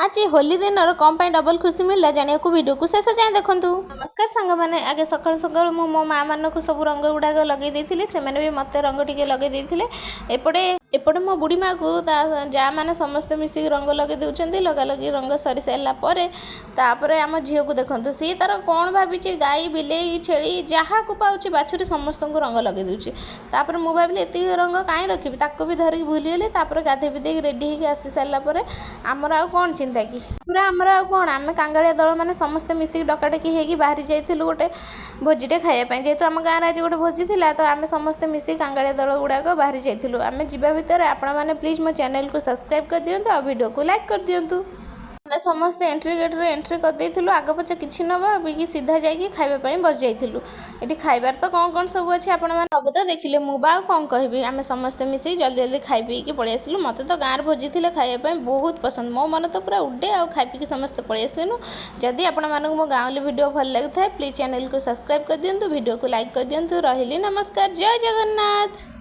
ଆଜି ହୋଲି ଦିନର କ'ଣ ପାଇଁ ଡବଲ ଖୁସି ମିଳିଲା, ଜାଣିବାକୁ ଭିଡ଼ିଓକୁ ଶେଷ ଯାଏଁ ଦେଖନ୍ତୁ। ନମସ୍କାର ସାଙ୍ଗମାନେ। ଆଗେ ସକାଳୁ ସକାଳୁ ମୁଁ ମୋ ମାଆ ମାନଙ୍କୁ ସବୁ ରଙ୍ଗ ଗୁଡ଼ାକ ଲଗେଇ ଦେଇଥିଲି। ସେମାନେ ବି ମୋତେ ରଙ୍ଗ ଟିକେ ଲଗେଇ ଦେଇଥିଲେ। ଏପଟେ ଏପଟେ ମୋ ବୁଢ଼ୀ ମାଆକୁ ତା ଯାଆ ମାନେ ସମସ୍ତେ ମିଶିକି ରଙ୍ଗ ଲଗେଇ ଦେଉଛନ୍ତି। ଲଗା ଲଗି ରଙ୍ଗ ସରି ସାରିଲା ପରେ ତାପରେ ଆମ ଝିଅକୁ ଦେଖନ୍ତୁ। ସିଏ ତାର କ'ଣ ଭାବିଛି, ଗାଈ, ବିଲେଇ, ଛେଳି, ଯାହାକୁ ପାଉଛି, ବାଛୁରୀ, ସମସ୍ତଙ୍କୁ ରଙ୍ଗ ଲଗେଇ ଦେଉଛି। ତାପରେ ମୁଁ ଭାବିଲି, ଏତିକି ରଙ୍ଗ କାହିଁ ରଖିବି? ତାକୁ ବି ଧରିକି ଭୁଲିଗଲି। ତାପରେ ଗାଧେଇ ପିଧେଇକି ରେଡ଼ି ହେଇକି ଆସି ସାରିଲା ପରେ ଆମର ଆଉ କ'ଣ ଚିନ୍ତା କି ପୁରା ଆମର ଆଉ କ'ଣ, ଆମେ କାଙ୍ଗାଳିଆ ଦଳ ମାନେ ସମସ୍ତେ ମିଶିକି ଡକାଡକି ହେଇକି ବାହାରି ଯାଇଥିଲୁ ଗୋଟେ ଭୋଜିଟେ ଖାଇବା ପାଇଁ। ଯେହେତୁ ଆମ ଗାଁରେ ଆଜି ଗୋଟେ ଭୋଜି ଥିଲା, ତ ଆମେ ସମସ୍ତେ ମିଶିକି କାଙ୍ଗାଳିଆ ଦଳ ଗୁଡ଼ାକ ବାହାରି ଯାଇଥିଲୁ। ଆମେ ଯିବା ଭିତରେ ଆପଣମାନେ ପ୍ଲିଜ୍ ମୋ ଚ୍ୟାନେଲକୁ ସବସ୍କ୍ରାଇବ୍ କରିଦିଅନ୍ତୁ ଆଉ ଭିଡ଼ିଓକୁ ଲାଇକ୍ କରିଦିଅନ୍ତୁ। ଆମେ ସମସ୍ତେ ଏଣ୍ଟ୍ରି ଗେଟ୍ରେ ଏଣ୍ଟ୍ରି କରିଦେଇଥିଲୁ। ଆଗ ପଛ କିଛି ନ ଭାବିକି ସିଧା ଯାଇକି ଖାଇବା ପାଇଁ ବସିଯାଇଥିଲୁ। ଏଠି ଖାଇବାରେ ତ କ'ଣ କ'ଣ ସବୁ ଅଛି, ଆପଣମାନେ ସବୁ ତ ଦେଖିଲେ, ମୁଁ ବା ଆଉ କ'ଣ କହିବି? ଆମେ ସମସ୍ତେ ମିଶିକି ଜଲ୍ଦି ଜଲ୍ଦି ଖାଇ ପିଇକି ପଳେଇ ଆସିଲୁ। ମୋତେ ତ ଗାଁରେ ଭୋଜି ଥିଲେ ଖାଇବା ପାଇଁ ବହୁତ ପସନ୍ଦ। ମୋ ମନ ତ ପୁରା ଉଡ଼େ। ଆଉ ଖାଇ ପିଇକି ସମସ୍ତେ ପଳେଇ ଆସିଲୁ। ଯଦି ଆପଣମାନଙ୍କୁ ମୋ ଗାଉଁଲି ଭିଡ଼ିଓ ଭଲ ଲାଗୁଥାଏ, ପ୍ଲିଜ୍ ଚ୍ୟାନେଲକୁ ସବସ୍କ୍ରାଇବ୍ କରିଦିଅନ୍ତୁ, ଭିଡ଼ିଓକୁ ଲାଇକ୍ କରିଦିଅନ୍ତୁ। ରହିଲି, ନମସ୍କାର, ଜୟ ଜଗନ୍ନାଥ।